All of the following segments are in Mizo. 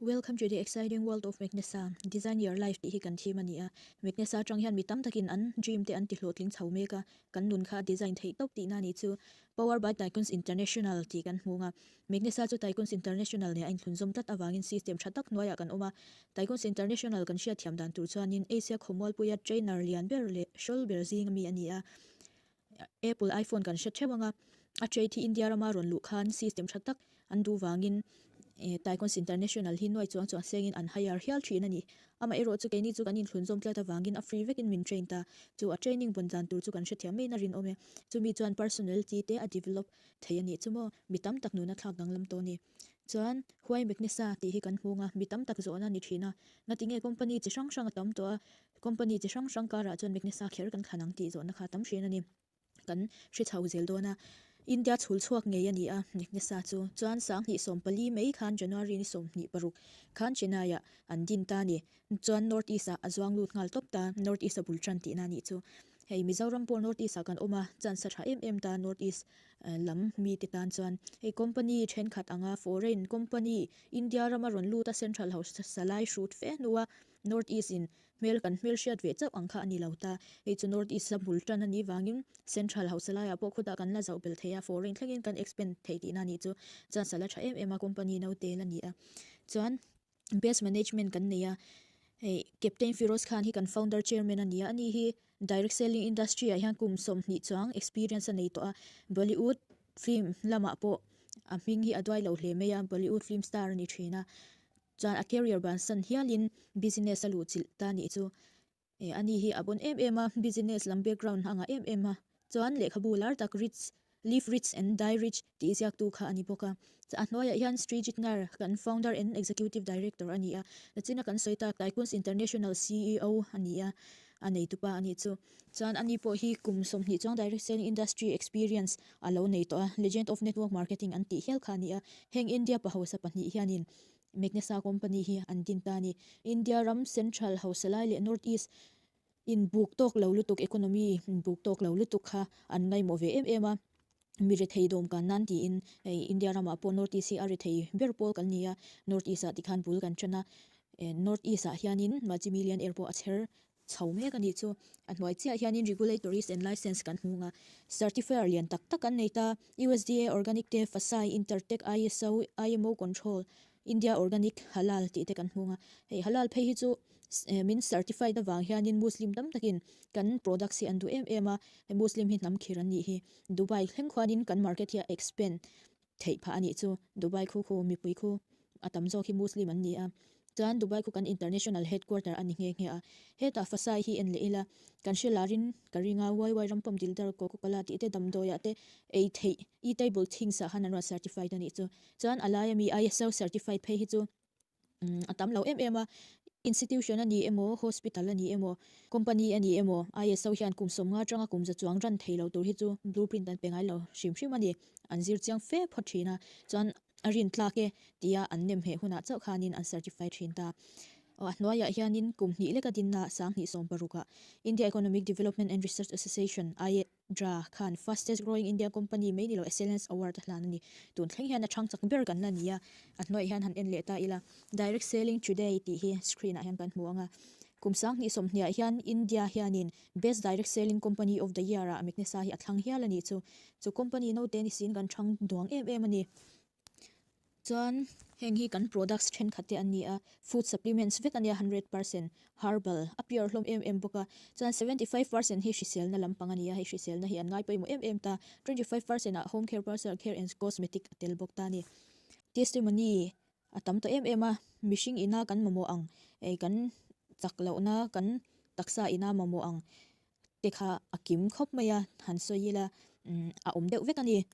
Welcome to the exciting world of Magnesa, Design your life tih hi kan theme a ni a. Magnesa atang hian mi tam takin an dream te an ti hlawhtling chho mek a, kan nun kha a design theih tawp tihna a nih chu. Power by Tycoons International tih kan hmung a. Magnesa chu Tycoons International nen a inthlunzawm tlat avangin system tha tak hnuaiah kan awm a. Tycoons International kan hriatthiam dan tur chuanin Asia khawmualpuia trainer lian ber leh hrawl ber zing ami a ni a. Apple iPhone kan hre theuh ang a, a trade hi India rama rawn luh khan system tha tak an duh vangin Tycoons International hi nuai chuang chuang sengin an hire hial thin a ni. Amaherawh chu keini chu kan inthlunzawm tlat avangin a free vekin min train ta. Chu a training vawn dan tur chu kan hrethiam maiin a rinawm e. Chumi chuan personality te a develop thei a nih chu maw? Mi tam tak nuna thlak danglam tawh a ni. Chuan Huai Meknesa tih hi kan hmung a, mi tam tak zawhna a ni thin a. Ngatinge company chi hrang hrang a tam tawh a, Company chi hrang hrang karah chuan Meknesa kher kan thlan ang tih zawhna kha tam hrian a ni. Kan hre chho zel dawn a, India chhul chhuak ngei a ni a Meknesa chu. Chuan 2014 mai khan January ni 26 khan Chennai-ah an din ta a ni. Chuan North East-ah a zuang lut nghal tawp ta, North East a bul tan tihna a nih chu. Hei Mizoram pawh North East-ah kan awm a, chance a tha em em ta North East lam mite tan chuan. Hei company thenkhat anga foreign company India rama rawn lut a Central ho salai hrut fe hnua North East in hmel kan hmel hriat ve chauh ang kha a ni lo ta. Hei chu North East a bul tan a nih vangin Central hausa laiah pawh khutah kan la zauh belh thei a, foreign thlengin kan expand thei tihna a nih chu. Chuan sala tha em em a company naute la ni a. Chuan best management kan nei a, hei Captain Firoz Khan hi kan founder chairman a ni a, ani hi direct selling industry ah hian kum 20 chuang experience a nei tawh a, Bollywood film lamah pawh a hming hi a duai lo hle mai a, Bollywood film star a ni thin a. Chuan a career bansan hialin business a luh chilh ta nih chu. Eh ani hi a bon em em a, business lam background a ngah em em a. Chuan lehkhabu lar tak Rich, Live Rich and Die Rich tih ziaktu kha a ni bawk a. A hnuaiah hian Srijit Nair kan founder and executive director a ni a. Nachina kan sawi tak Tycoons International ceo a ni a, a neitupa a nih chu. Chuan ani pawh hi kum 20 chuang direct selling industry experience a lo nei tawh a, Legend of Network Marketing an tih hial kha a ni a. Heng India pa hausa pahnih hianin Magnesa company hi an din ta a ni. India ram Central hausa lai leh North East in buk tawk lo lutuk, economy in buk tawk lo lutuk kha an ngaihmawh ve em em a. Mi rethei dawmkan nan tiin hei India ramah pawh North East hi a rethei ber pawl kan ni a, North East ah tikhan bul kan tan a. North East ah hianin multi-million air pawh a chher chho mek a nih chu. A hnuai chiah hianin regulatories and license kan hmu ang a, certifier lian tak tak an nei ta, USDA Organic te, FSSAI, Intertek, ISO, IMO Control, India Organic, Halal tih te kan hmu ang a. Hei Halal phei hi chu min certified avang hianin Muslim tam takin kan products hi an duh em em a, hei Muslim hi hnam khir an nih hi. Dubai thleng khuanin kan market hi a expand theih phah a nih chu. Dubai khu khu mipui khu a tam zawk hi Muslim an ni a, chuan Dubai khu kan international headquarter a ni nghe nghe a. Hetah Fasai hi en leh ila, kan hre larin ka ring a, YY Rampam Dildar Coca Cola tih te damdawiah te ei theih eatable things ah khan an rawn certified a nih chu. Chuan a laia mi ISO certified phei hi chu a tam lo em em a, institution a ni emaw, hospital a ni emaw, company a ni emaw, ISO hian kum 50 atanga kum 100 chuang ran thei lo tur hi chu blueprint an pe ngai lo hrim hrim a ni. An zir chiang fe phawt thin a, chuan a rin tlak e tia an nem heh hunah chauh khanin an certify thin ta. Aw a hnuaiah hianin kum hnih leka dinna 2016 ah India Economic Development and Research Association, IEDRA, khan Fastest Growing India Company mai ni lo Excellence Award a hlan a ni. Tun thleng hian a chhang chak ber kan la ni a, a hnuaiah hian han en leh ta ila Direct Selling Today tih hi screen ah hian kan hmu ang a. Kum 2020 ah hian India hianin Best Direct Selling Company of the Year ah Meknesa hi a thlang hial a nih chu. Chu company naute ni siin kan thang duang em em a ni. Chuan heng hi kan products thenkhat te an ni a, food supplements vek a nia 100% herbal a pure hlawm em em bawk a. Chuan 75% hi hriselna lampang a ni a, hei hriselna hi an ngai pawimawh em em ta. 25% ah home care, personal care and cosmetic a tel bawk ta a ni. Testimony A tam tawh em em a, mihring ina kan mamawh ang, ei kan chak lohna kan taksa ina mamawh ang te kha a kim khawp mai a, han sawi ila a awm deuh vek a ni.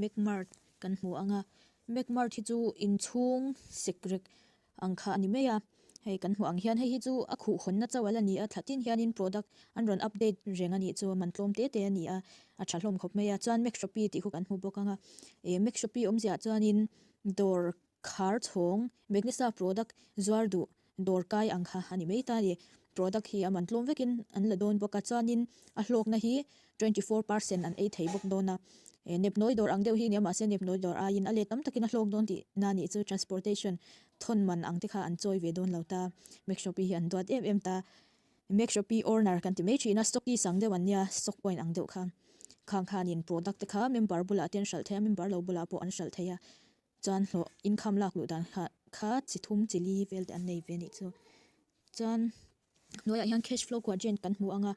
Mcmart kan hmu ang a, Mcmart hi chu inchhung sekrek ang kha a ni mai a, hei kan hmuh ang hian hei hi chu a khuh hawnna chauh a la ni a, thla tin hianin product an rawn update reng a nih chu man tlawm te te a ni a, a tha hlawm khawp mai a, chuan Mcshopee tih khu kan hmu bawk ang a, ih Mcshopee awmziah chuanin Dawr khar chhawng Magnesa product zuar duh dawr kai ang kha a ni mai ta a ni. Product hi a man tlawm vekin an la dawn bawk a, chuanin a hlawkna hi 24% an ei thei bawk dawn a. Nepnawi dawr ang deuh hi nia mahse nepnawi dawr aiin a let tam takin a hlawk dawn tih na nih chu transportation thawn man ang te kha an chawi ve dawn lo ta. Mac Shopee hi an duat em em ta. Mac Shopee owner kan ti mai thin a, stockist ang deuh an nia, stock point ang deuh kha. Khang khanin product te kha member bulah te an hralh thei a, member lo bulah pawh an hralh thei a. Chuan hlawh income lak luh dan kha kha chi thum chi li vel te an nei ve nih chu. Chuan hnuaiah hian cash flow quadrant kan hmu ang a,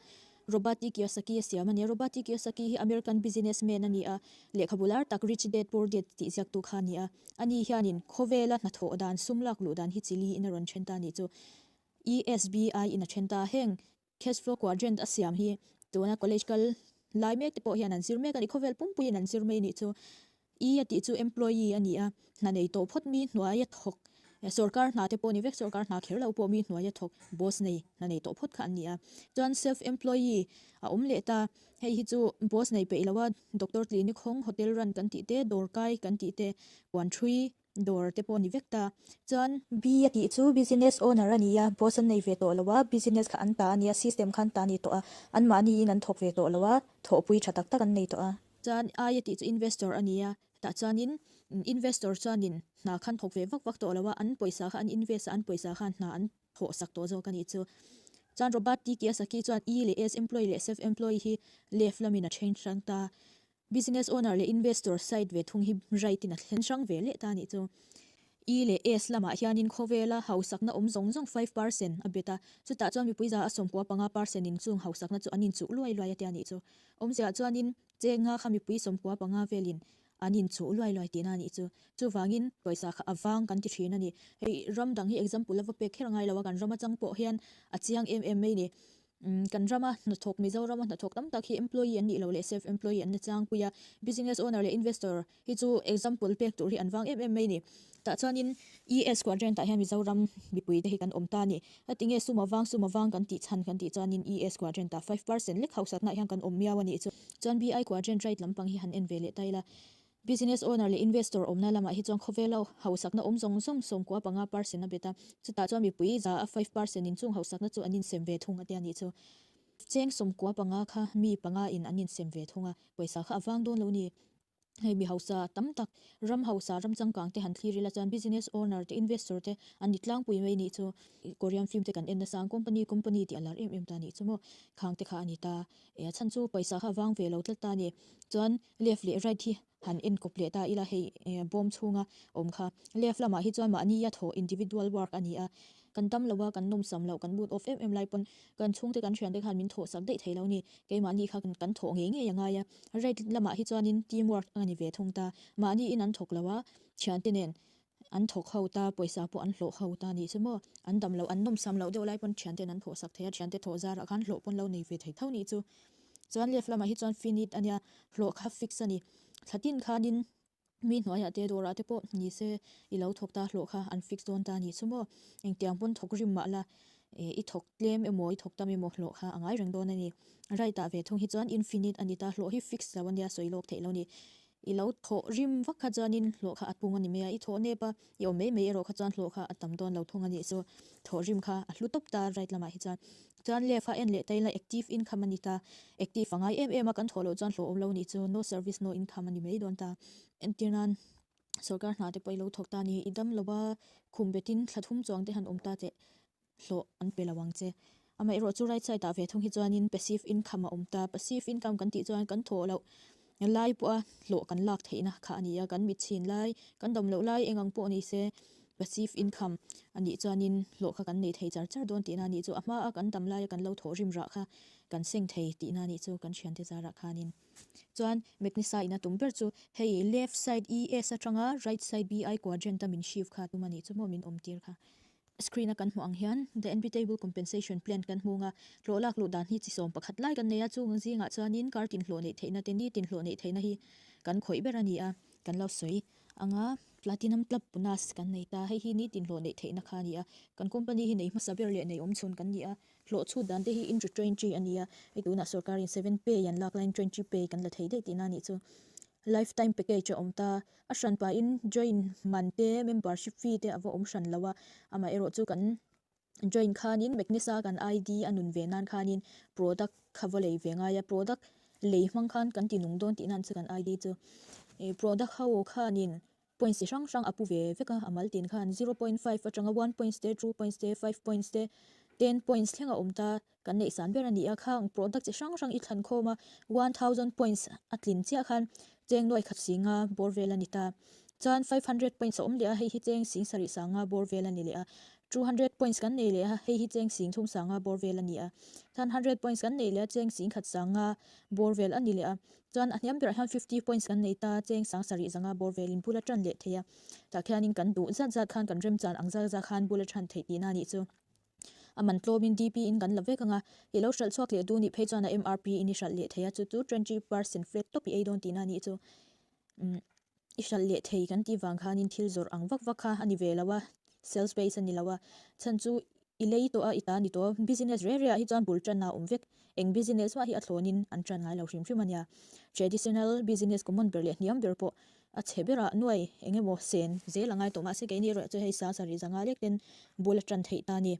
Robert T Kiyosaki a siam a ni a. Robert T Kiyosaki hi American business man a ni a, lehkhabu lar tak Rich Dad Poor Dad tih ziaktu kha a ni a. Ani hianin khawvela hnathawh dan sum lak luh dan hi chi li in a rawn then ta a nih chu. ESBI in a then ta a, heng Cash flow quadrant a siam hi tuna college kal lai mek te pawh hian an zir mek a ni, khawvel pumpuiin an zir mai a nih chu. E a tih chu employee a ni a, hna nei tawh phawt mi hnuaia thawk, sorkar hna te pawh ni vek, sorkar hna kher lo pawh mi hnuaia thawk, boss nei, hna nei tawh phawt kha an ni a. Chuan self employee a awm leh ta, hei hi chu boss nei peih lo a, doctor clinic hawng, hotel run kan tih te, dawrkai kan tih te, puan thui dawr te pawh a ni vek ta. Chuan B a tih chu business owner a ni a, boss an nei ve tawh lo a, business kha an ta a nia, system kha an ta a ni tawh a, anmahniin an thawk ve tawh lo a, thawhpui tha tak tak an nei tawh a. Chuan I a tih chu investor a ni a, tah chuanin investor chuanin hna khan thawk ve vak vak tawh lo a, an pawisa kha an invest a, an pawisa khan hna an thawh sak tawh zawk a nih chu. Chuan Robert T Kiyosaki chuan E leh S, employee leh self employee hi left lamin a then hrang ta. Business owner leh investor side ve thung hi right in a thlen hrang ve leh ta a nih chu. E leh S lamah hianin khawvela hausakna awm zawng zawng 5% a bet a, chutah chuan mipui za a 15 percent in chung hausakna chu an inchuh luai luai a tia nih chu. Awmziah chuanin chenga kha mipui 15 velin an inchuh luai luai tihna a nih chu. Chuvangin pawisa kha a vang kan ti thin a ni. Hei ram dang hi example a va pek kher ngai lo a, kan ram atang pawh hian a chiang em em mai ni. Kan rama hnathawk, Mizorama hnathawk tam tak hi employee an nih loh leh self employee an ni tlangpui a, business owner leh investor hi chu example pek tur hi an vang em em mai a ni. Tah chuanin ES quadrant ah hian Mizoram mipui te hi kan awm ta a ni. Heti nge sum avang sum avang kan tih chhan kan tih chuanin ES quadrant ah 5% lek hausakna ah hian kan awm miau a nih chu. Chuan BI quadrant right lampang hi han en ve leh ta ila, Business owner leh investor awmna lamah hi chuan khawvela hausakna awm zawng zawng 15 percent a bet a, chutah chuan mipui za a 5% in chung hausakna chu an insem ve thung a tia nih chu. Cheng 15 kha mi panga in an insem ve thung a, pawisa kha a vang dawn lo ni. Hei mi hausa tam tak, ram hausa, ram changkang te han thlir ila chuan business owner te, investor te an ni tlangpui mai nih chu. Korean film te kan en nasa ang, company company tih a lar em em ta nih chu maw, khang te kha a ni ta. E a chhan chu pawisa kha a vang ve lo tlat ta a ni. Chuan left leh right hi han en kawp leh ta ila hei bawm chhunga awm kha. Left lamah hi chuan mahnia thawh individual work a ni a, kan dam lo a, kan nawmsam loh, kan mood off em em lai pawn kan chhungte kan thiante khan min thawh sak daih thei lo a ni. Keimahni kha kan thawh ngei ngei a ngai a. Right lamah hi chuanin team work a ni ve thung ta. Mahniin an thawk lo a, thiante nen An thawk ho ta, pawisa pawh an hlawh ho ta nih chu maw? An dam loh, an nawmsam loh deuh lai pawn thiante'n an thawh sak thei a, thiante thawh zarah khan hlawh pawn lo nei ve thei tho nih chu. Chuan left lamah hi chuan finite a nia, hlawh kha fix a ni. Thla tin khanin mi hnuaiah te dawrah te pawh ni se i lo thawk ta, hlawh kha an fix dawn ta nih chu maw? Engtiang pawn thawk rim mah la, i thawk tlem emaw, i thawk tam emaw hlawh kha a ngai reng dawn a ni. Right ah ve thung hi chuan infinite a ni ta, hlawh hi fix lo a nia, sawi lawk theih lo a ni. I lo thawh rim vak kha chuanin hlawh kha a pung a ni mai a, i thawh nep a, i awm mai mai erawh kha chuan hlawh kha a tam dawn lo thung a nih chu. Thawh rim kha a hlu tawp ta right lamah hi chuan. Chuan left a en leh ta ila active income a ni ta, active a ngai em em a kan thawh loh chuan hlawh awm lo nih chu, no service no income a ni mai dawn ta. Entir nan sorkar hna te pawh i lo thawk ta a ni, i dam lo a, khum betin thla thum chuang te han awm ta teh hlawh an pe lo ang che. Amaherawh chu right side ah ve thung hi chuanin passive income a awm ta. Passive income kan tih chuan kan thawh loh lai pawha hlawh kan lak theihna kha a ni a, kan mit chhin lai, kan dam loh lai eng ang pawh ni se passive income a nih chuanin hlawh kha kan nei thei char char dawn tihna a nih chu. A hmaa kan dam laia kan lo thawh rim rah kha kan seng thei tihna a nih chu kan thiante zarah khanin. Chuan Magnisa in a tum ber chu hei left side ES atanga right side BI quadrant a min shift kha tum a nih chu maw min awm tir kha. Screen a kan hmuh ang hian The Envitable Compensation Plan kan hmung a, hlawh lak luh dan hi chi 11 lai kan nei a, chung zingah chuanin kar tin hlawh neih theihna te ni tin hlawh neih theihna hi kan khawih ber a ni a, kan lo sawi ang a, Platinum Club Bonus kan nei ta, hei hi ni tin hlawh neih theihna kha a ni a, kan company hi nei hmasa ber leh nei awm chhun kan ni a, hlawh chhut dan te hi intro twenty a ni a, hei tunah sorkarin seven pay an lak laiin twenty pay kan la thei daih tihna a nih chu. Lifetime package a awm ta. A hran pahin join man te, membership fee te a va awm hran lo a. Amaherawh chu kan join khanin Magnesa kan ID a nun ve nan khanin product kha va lei ve ngai a. Product Lei hmang khan kan ti nung dawn tihna an chu kan ID chu. Ih product ho khanin points chi hrang hrang a pu ve vek a, a mal tin khan 0.5 atanga 1 points te, 2 points te, 5 points te, 10 points thleng a awm ta. Kan neih san ber a ni a, khang product chi hrang hrang i thlan khawm a, 1000 points a tlin chiah khan cheng nuai khat singa bawr vel a ni ta. Chuan 500 points a awm leh a, hei hi cheng sing sarih sanga bawr vel a ni leh a. 200 points kan nei leh a, hei hi cheng sing thum sanga bawr vel a ni a. Chuan 100 points kan nei leh a, cheng sing khat sanga bawr vel a ni leh a. Chuan a hniam berah hian 50 points kan nei ta, cheng sang sarih zanga bawr velin bul a tan leh thei a. Tah khianin kan duh zat zat khan kan remchan ang zat zat khan bul a tan theih tihna a nih chu. A man tlawmin DP in kan la vek ang a, i lo hralh chhuak leh duh nih phei chuan a MRP in i hralh leh thei a, chu chu 20% flat tawp i ei dawn tihna a nih chu. Umm i hralh leh thei kan tih vang khanin thil zawrh ang vak vak kha a ni ve lo a, sales base a ni lo a, chhan chu i lei tawh a, i ta ni tawh a, business reh reh ah hi chuan bul tanna a awm vek, eng business mah hi a thlawnin an tan ngai lo hrim hrim a nia. Traditional business common ber leh hniam ber pawh A chhe berah nuai eng emaw sen zel a ngai tawh mahse keini erawh chu hei sa sarih zanga lek ten bul a tan theih ta a ni.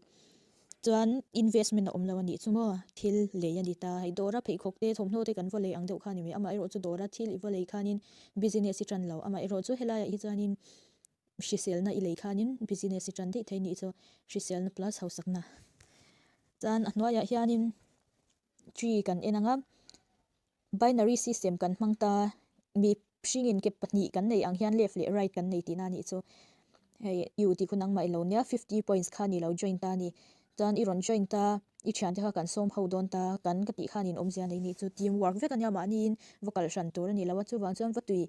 Chuan investment a awm lo a nih chu maw thil lei a ni ta. Hei dawra pheikhawk te thawmhnaw te kan va lei ang deuh kha a ni mai. Amaherawh chu dawra thil i va lei khanin business i tan lo. Amaherawh chu helaiah hi chuanin hriselna i lei khanin business i tan daih thei nih chu hriselna plus hausakna. Chuan a hnuaiah hianin tree kan en ang a. Binary system kan hmang ta, mi hringin ke pahnih kan nei ang hian left leh right kan nei tihna a nih chu. Hei U tih khu nangmah i lo nia, 50 points kha ni lo join ta a ni. Chuan i rawn join ta, i thiante kha kan sawm ho dawn ta, kan ka tih khan in awmzia nei nih chu. Team work vek a nia mahniin va kal hran tur a ni lo a, chuvang chuan va tui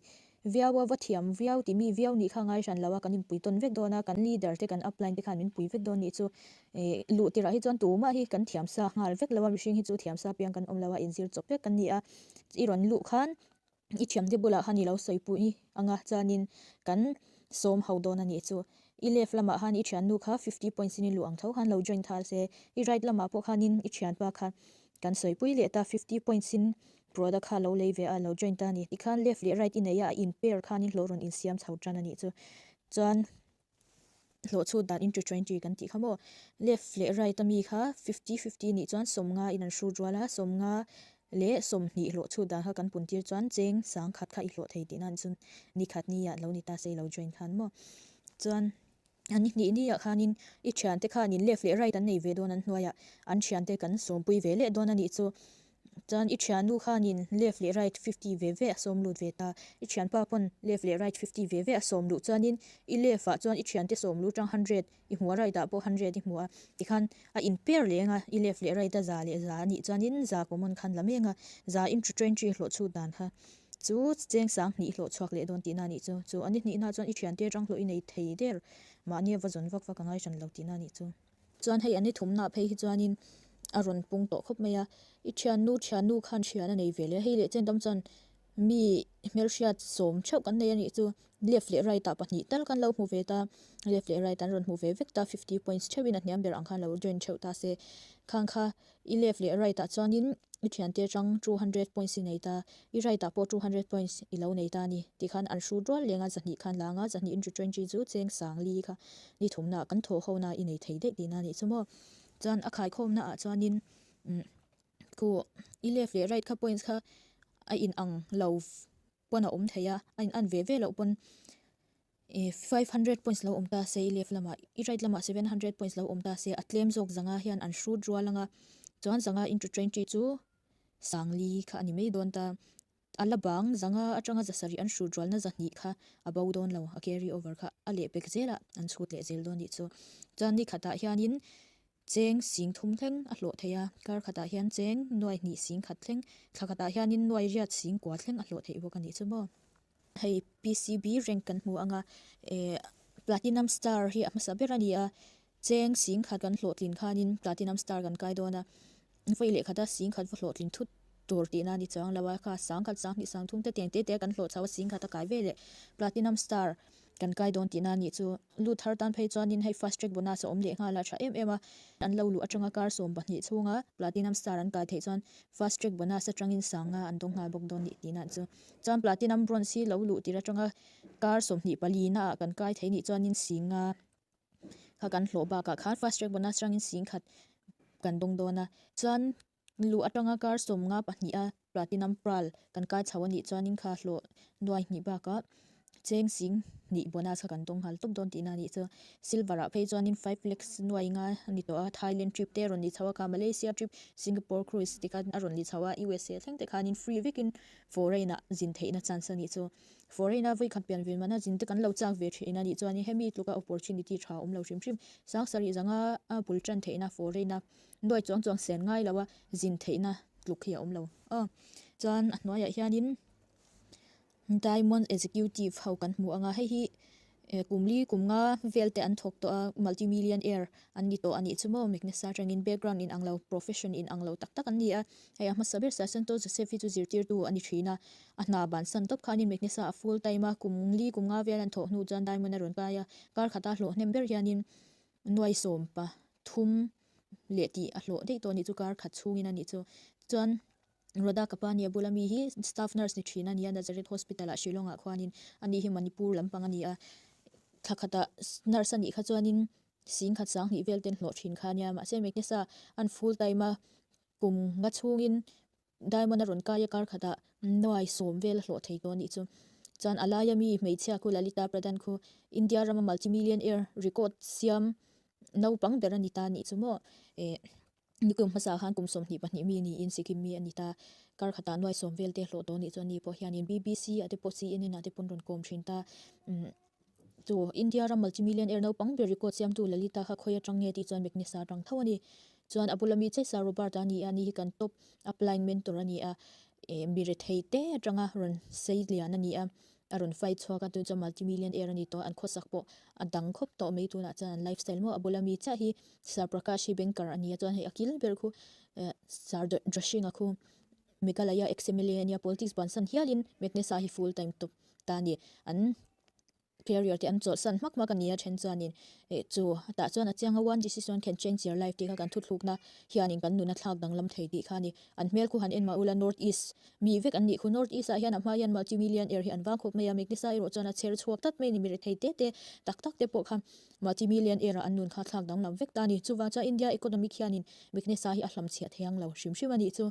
viau a, va thiam viau ti mi viau nih kha ngai hran lo a, kan inpui tawn vek dawn a, kan leader te kan upline te khan min pui vek dawn nih chu. Ih luh tirah hi chuan tumah hi kan thiam sa nghal vek lo a, mihring hi chu thiam sa piang kan awm lo a, inzir chawp vek kan ni a, i rawn luh khan i thiamte bulah khan i lo sawi pui ang a, chuanin kan sawm ho dawn a nih chu. I left lamah khan i thiannu kha 50 points in i luh ang tho khan lo join thal se, i right lamah pawh khanin i thianpa kha kan sawi pui leh ta 50 points in product kha lo lei ve a, lo join ta a ni. Tikhan left leh right i nei a, a in pair khanin hlawh rawn insiam chho tan a nih chu. Chuan hlawh chhut dan into 20 kan tih kha maw left leh right a mi kha 50 50 nih chuan sawmnga in an hrut rual a, sawmnga leh sawmhnih hlawh chhut dan kha kan pun tir chuan cheng sangkhat kha i hlawh thei tihna a ni chuan nikhat nia lo ni ta se lo join khan maw. Chuan a ni hnih niah khanin i thiante khanin left leh right an nei ve dawn an hnuaiah an thiante kan sawmpui ve leh dawn a nih chu. Chuan i thiannu khanin left leh right 50 ve ve a sawm lut ve ta. I thianpa pawn left leh right 50 ve ve a sawm luh chuanin i left ah chuan i thiante sawm lu tang 100 i hmu a, right ah pawh 100 i hmu a. Tikhan a in pair leng a, i left leh right a za leh za a nih chuanin za common khan la meng a, za into 20 hlawh chhut dan kha chu cheng sang hnih hlawh chhuak leh dawn tihna a nih chu. Chu a ni hnihna chuan i thiante atang hlawh i nei thei der mahni a va zawn vak vak a ngai hran lo tihna a nih chu. Chuan hei an ni thumna phei hi chuanin a rawn pung tawh khawp mai a, i thiannu thiannu khan thian a nei ve leh a, hei leh chen tam chuan mi hmelhriat sawm theuh kan nei a nih chu left leh right ah pahnih tal kan lo hmu ve ta, left leh right an rawn hmu ve vek ta 50 points theuhin a hniam ber ang khan lo join theuh ta se, khang kha i left leh right ah chuanin i thiante atang 200 points i nei ta, i right ah pawh 200 points i lo nei ta a ni tikhan an hrut rual leng a zahnih khan la anga zahnih into 20 chu cheng sang li kha ni thumna kan thawh ho na i nei thei daih tihna a nih chu maw. Chuan a khaikhawmna ah chuanin umm khu i left leh right kha points kha a in ang lo pawn a awm thei a, a in an ve ve loh pawn ih 500 points lo awm ta se i left lamah i right lamah 700 points lo awm ta se a tlem zawk zanga hian an hrut rual anga chuan zanga into 20 chu sangli kha a ni mai dawn ta. A la bang zanga atanga zasarih an hrut rualna zahnih kha a bo dawn lo, a carry over kha a leh pek zelah an chhut leh zel dawn nih chu. Chuan ni khatah hianin cheng sing thum thleng a hlawh thei a, kar khatah hian cheng nuai hnih sing khat thleng, thla khatah hianin nuai riat sing kua thleng a hlawh theih bawk a nih chu maw. Hei PCB rank kan hmu ang a, eh Platinum Star hi a hmasa ber a ni a, cheng sing khat kan hlawhtlin khanin Platinum Star kan kai dawn a, vawi leh khata sing khat va hlawhtlin thut tur tihna a ni chuang lo a, kha sang khat sang hnih sang thum te tiang te te kan hlawh chho a sing khat a kai ve leh Platinum Star kan kai dawn tihna a nih chu. Lut thar tan phei chuanin hei fast track bonus a awm leh nghal a tha em em a, an lo luh atanga kar 12 chhunga Platinum Star an kai theih chuan fast track bonus atangin sanga an dawng nghal bawk dawn nih tihna chu. Chuan Platinum Bronze hi lo luh tir atanga kar 24 na ah kan kai thei nih chuanin singa kha kan hlawh bakah khan fast track bonus atangin sing khat kan dawng dawn a. Chuan. Luh atanga kar 52 a Platinum Pearl kan kai chho a nih chuanin kha hlawh nuai hnih bakah cheng sing hnih bonus kha kan dawng nghal tawp dawn tihna a nih chu. Silver ah phei chuanin five lakhs nuai nga a ni tawh a, Thailand trip te a rawn ni chho a kha Malaysia trip, Singapore cruise te kha a rawn ni chho a, USA thleng te khanin free vekin foreign ah zin theihna chance a nih chu. Foreign a vawikhat pian ve mana zin te kan lo chak ve thin a nih chuanin hemi tluka opportunity tha a awm lo hrim hrim. 7000 a bul tan theihna foreign a Nuai chuang chuang sen ngai lo a, zin theihna tluk hi a awm lo. Aw, chuan a hnuaiah hianin Diamond Executive ho kan hmu ang a, hei hi kum li kum nga vel te an thawk tawh a, multi millionaire an ni tawh a nih chu maw, Meknesa atangin background in ang lo, profession in ang lo tak tak an ni a, hei a hmasa ber Sasanto Joseph hi chu zirtirtu a ni thin a, a hna bansan tawp khanin Meknesa a full time a, kum li kum nga vel an thawh hnu chuan Diamond a rawn kai a, kar khata hlawh hnem ber hianin nuai 13 leh tih a hlawh daih tawh a nih chu kar khat chhungin a nih chu. Chuan Rhoda Kapani a bula mi hi staff nurse ni thin a ni a, Nazareth Hospital ah Shillong ah khuanin a ni hi Manipur lampang a ni a. Thla khatah nurse a nih kha chuanin singkhat sanghnih vel ten hlawh thin kha a nia mahse Meknesa an full time a kum nga chhungin Diamond a rawn kai a kar khatah nuai sawm vel a hlawh thei tawh a nih chu. Chuan a laia mi hmeichhia khu Lalita Pradhan khu India rama multi-millionaire record siam naupang ber a ni ta a nih chu maw. Eh nikum hmasa khan kum 22 mi niin Sikkim mi a ni ta. Kar khatah nuai sawm vel te hlawh tawh a nih chu a ni pawh hianin BBC ah te pawh CNN ah te pawn rawn kawm thin ta. Umm chu India ram multi-millionaire naupang ber record siamtu Lalita kha khawi atang nge tih chuan Meknesa atang tho a ni. Chuan a bula mi Cesar Robert a ni a, ani hi kan top upline mentor a ni a, eh mi rethei te atanga rawn sei lian a ni a, a rawn fight chhuak a, tun chuan multi millionaire a ni tawh a, an khawsak pawh a dang khawp tawh mai tunah chuan an lifestyle maw a bula mi chiah hi Sir Prakash hi banker a ni a, chuan hei a kil ber khu eh Sir Drashinga khu Meghalaya ex mla a nia, politics bansan hialin Meknesa hi full time top ta a ni, an. Carrier te an chawlhsan hmak hmak a ni a then chuanin eh chu tah chuan a chiang a one decision can change your life tih kha kan thuthlukna hianin kan nun a thlak danglam thei tih kha a ni. An hmel khu han en mah ula North East mi vek an nih khu North East ah hian a hma hian multi millionaire hi an vang khawp mai a Meknesa erawh chuan a chher chhuak tlat mai a ni mi rethei te te tak tak te pawh kha multi millionaire ah an nun kha thlak danglam vek ta a ni. Chuvang chuan India economic hianin Meknesa hi a hlamchhiah thei ang lo hrim hrim a nih chu.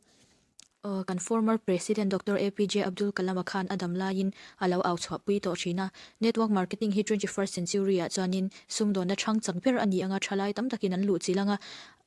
Aw, kan former President Doctor APJ Abdul Kalam-a khan a dam laiin a lo au chhuahpui tawh thin a. Network marketing hi 21st century-ah chuanin sumdawnna chhang chak ber a ni anga thalai tam takin an luh chilh anga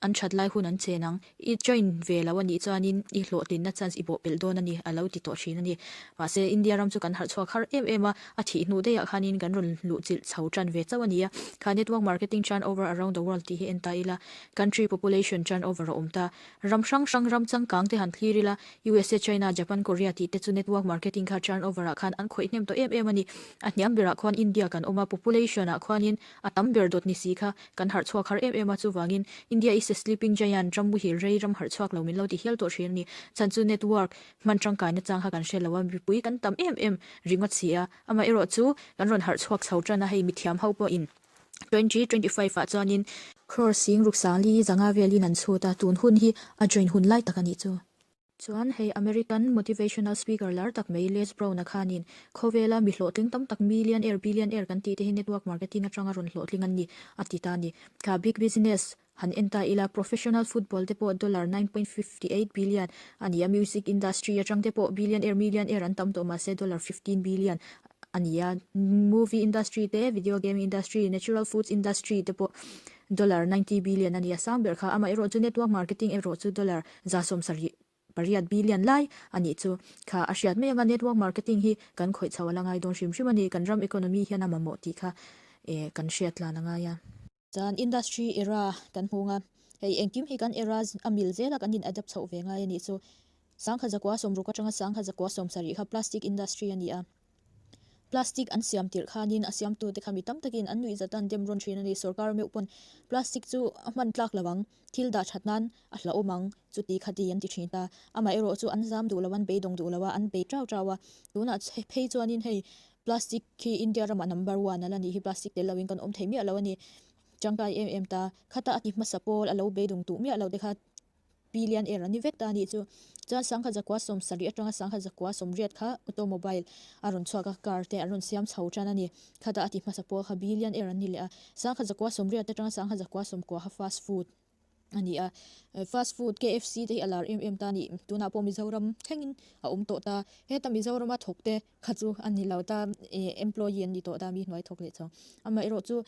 an that lai hun an chen ang. I join ve lo a nih chuanin i hlawhtlinna chance i bawhpelh dawn a ni, a lo ti tawh thin a ni. Mahse, India ram chu kan harh chhuak har em em a, a thih hnu daihah khanin kan rawn luh chilh chho tan ve chauh a ni a. Kha network marketing turnover around the world tih hi en ta ila, country population turnover a awm ta. Ram hrang hrang ram changkang te han thlir ila, USA, China, Japan, Korea tih te chu network marketing kha turnover ah khan an khawih hnem tawh em em a ni. A hniam berah khuan India kan awm a, population ah khuanin a tam ber dawt ni si kha kan harh chhuak har em em a, chuvangin India is a sleeping giant, ram muhil rei ram harh chhuak lo min lo ti hial tawh thin a ni. Chhan chu network hman tangkaina chang kha kan hre lo a, mipui kan tam em em ringawt si a, amaherawh chu kan rawn harh chhuak chho tan a, hei mithiam ho pawhin 2025 ah chuanin Crore sing ruk sangli zanga velin an chhut a, tun hun hi a join hun lai tak a nih chu. Chuan hei American motivational speaker lar tak mai Les Brown-a khanin khawvela mi hlawhtling tam tak millionaire, billionaire kan tih te hi network marketing atanga rawn hlawhtling an ni a ti ta a ni. Kha big business han en ta ila professional football te pawh dollar 9.58 billion a ni a, music industry atang te pawh billionaire, millionaire an tam tawh mahse dollar 15 billion a ni a, movie industry te, video game industry, natural foods industry te pawh dollar 90 billion a ni a, sang ber kha amaherawh chu network marketing erawh chu dollar 178 billion lai a nih chu kha a hriat mai anga network marketing hi kan khawih chho a la ngai dawn hrim hrim a ni, kan ram economy hian a mamawh tih kha eh kan hriat tlan a ngai a. Chuan industry era kan hmung a, hei engkim hi kan era a mil zela kan in adapt chhoh ve ngai a nih chu. 1960 atanga 1970 kha plastic industry a ni a. Plastic an siam tirh khanin a siamtute kha mi tam takin an nuih zat a an dem rawn thin a ni. Sorkar meuh pawn plastic chu a hman tlak lo ang, thil dah that nan a hlauhawm ang chuti kha ti an ti thin ta. Amaherawh chu an zam duh lo a, an beidawng duh lo a, an bei tau tau a. Tunah phei chuanin hei Plastic khi India ramah number one a la nih hi, plastic tel loin kan awm thei miah lo a ni. Tangkai em em ta, khata a ti hmasa pawl a lo beidawng tuh miah lo te kha billion air a ni vek ta a nih chu. Chuan 1970 atanga 1980 kha automobile a rawn chhuak a, car te an rawn siam chho tan a ni. Khata a ti hmasa pawl kha billion air an ni leh a, 1980 atanga 1990 kha fast food. a ni a. Fast food KFC te hi a lar em em ta a ni. Tunah pawh Mizoram thlengin a awm tawh ta. Heta Mizorama thawk te kha chu a ni lo ta, employee an ni tawh ta mi hnuai thawk leh chho. Amaherawh chu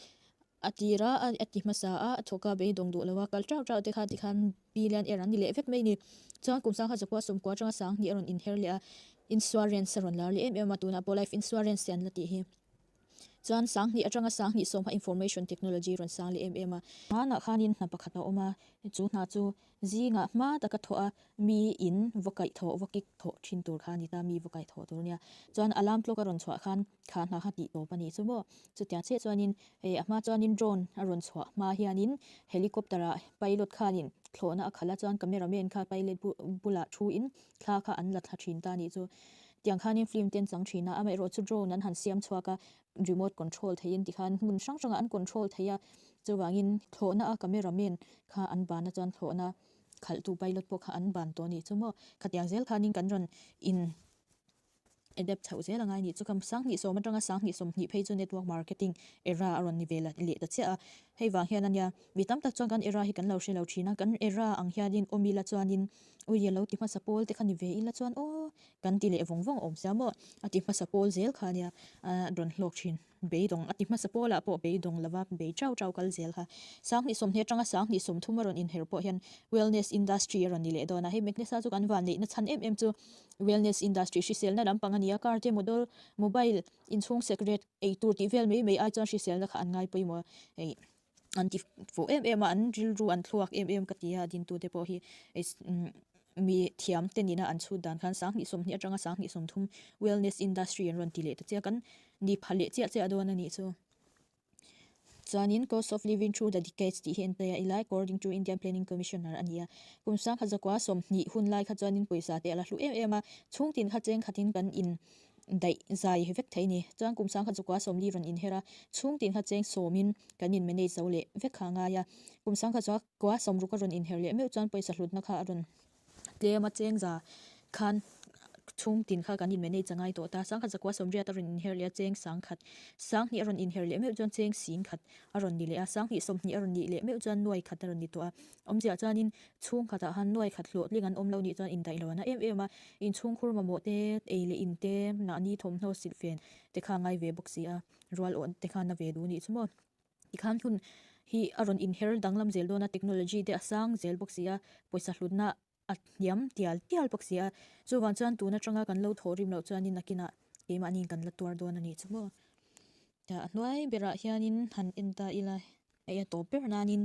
a tir a, a ti hmasa a, a thawk a beidawng duh lo a, kal teuh teuh te kha tikhan billionaire an ni leh vek mai a ni. Chuan kum sangha zakua sawmkua atanga sanghnih a rawn inher leh a, insurance a rawn lar leh em em a, tunah pawh life insurance te an la tih hi. Chuan sanghnih atanga sanghnih sawmha information technology rawn sang leh em em a. Hmanah khanin hna pakhat a awm a, chu hna chu zingah hma taka thawh a, mi in va kaih thawh, va kik thawh thin tur kha a ni ta, mi va kaih thawh tur a nia. Chuan alarm clock a rawn chhuah khan kha hna kha tih tawp a nih chu maw. Chutiang chiah chuanin hei a hma chuanin drone a rawn chhuah hma hianin helicopter ah pilot khanin thlawhna a khalh a, chuan camera man kha pilot bulah thu in thla kha an la thla thin ta a nih chu. Tiang khanin film te an chang thin a, amaherawhchu drone an han siam chhuak a, remote control theihin tikhan hmun hrang hrangah an control thei a, chuvangin thlawhna a camera man kha an ban a chuan thlawhna khalhtu pilot pawh kha an ban tawh a nih chu maw. Khatiang zel khanin kan rawn in adapt chhoh zel angai a nih chu. Kam sanghnih sawm atanga sanghnih sawmhnih phei chu network marketing era a rawn ni ve leh ta chiah a, hei vang hian ania mi tam tak chuan kan era hi kan lo hre lo thin a, kan era ang hianin awm ila chuanin ui a lo ti hmasa pawl te kha ni ve ila chuan aw kan ti leh vawng vawng awm sia maw a ti hmasa pawl zel kha ania a rawn hlawk thin beidawng a ti hmasa pawlah pawh beidawng lova bei chau chau kal zel kha sanghnih sawmhnih atanga sanghnih sawmthum a rawn inher pawh hian wellness industry a rawn ni leh dawn a hei Magnesa chu kan van neihna chhan em em chu wellness industry hriselna lampang a ni a car te motor mobile inchhung secret eitur tih vel mai mai ai chuan hriselna kha an ngai pawimawh hei an ti fuh em em a an rilru an thluak em em ka ti a dintute pawh hi mi thiam te nihna an chhut dan khan sanghnih sawmhnih atanga sanghnih sawmthum wellness industry an rawn ti leh ta chiah kan ni pha leh chiah chiah dawn a nih chu chuanin cost of living through the decades tih hi en ta ila according to Indian planning commissioner a ni a kum sangkhat zakua sawmhnih hun lai kha chuanin pawisa te a la hlu em em a chhungtin kha cheng khatin kan in daih zai vek thei ni. Chuan kum sangkhat chukua sawmli rawn inher a, chhung tin kha cheng sawmin kan in manage zo leh vek kha a ngai a. Kum sangkhat chukua sawmruk a rawn inher leh meuh chuan pawisa hlutna kha a rawn tlem a, cheng za khan chhung tin kha kan in manage a ngai tawh ta. Sangkhat chukua sawmriat a rawn inher leh a, cheng sangkhat sanghnih a rawn inher leh meuh chuan cheng singkhat a rawn ni leh a, sanghnih sawmhnih a rawn nih leh meuh chuan nuai khat a rawn ni tawh a. Awmzia chuanin chhungkhatah khan nuai khat hlawhtling an awm lo nih chuan indaih lo an a em em a, inchhungkhur mamawh te, ei leh in te, mahni thawmhnaw silhfen te kha ngai ve bawk si a, rual awh te khan a ve duh nih chu maw. Tikhan hun hi a rawn inher danglam zel dawn a, technology te a sang zel bawk si a, pawisa hlutna a hniam tial tial bawk si a, chuvang chuan tun atanga kan lo thawh rim loh chuanin nakinah keimahniin kan la tuar dawn a nih chu maw. A hnuai berah hianin han en ta ila hei a tawp ber nanin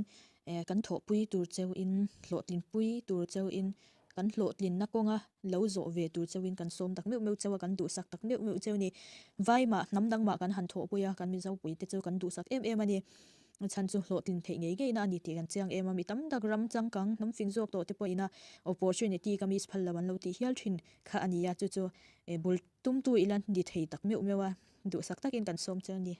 kan thawhpui tur cheuhin hlawhtlinpui tur cheuhin kan hlawhtlinna kawnga lo zawh ve tur cheuhin kan sawm tak meuh meuh cheu a kan duhsak tak meuh meuh cheu a ni. Vai mah hnam dang mah kan han thawhpui a kan Mizopui te chu kan duhsak em em a ni. A chhan chu hlawhtlin theih ngei ngei na a ni tih kan chiang em a, mi tam tak ram changkang hnam fing zawk tawh te pawhin a opportunity ka miss phal lo an lo tih hial thin kha a ni a, chu chu bul tumtu ila ni thei tak meuh meuh a, duhsak takin kan sawm chiang a ni.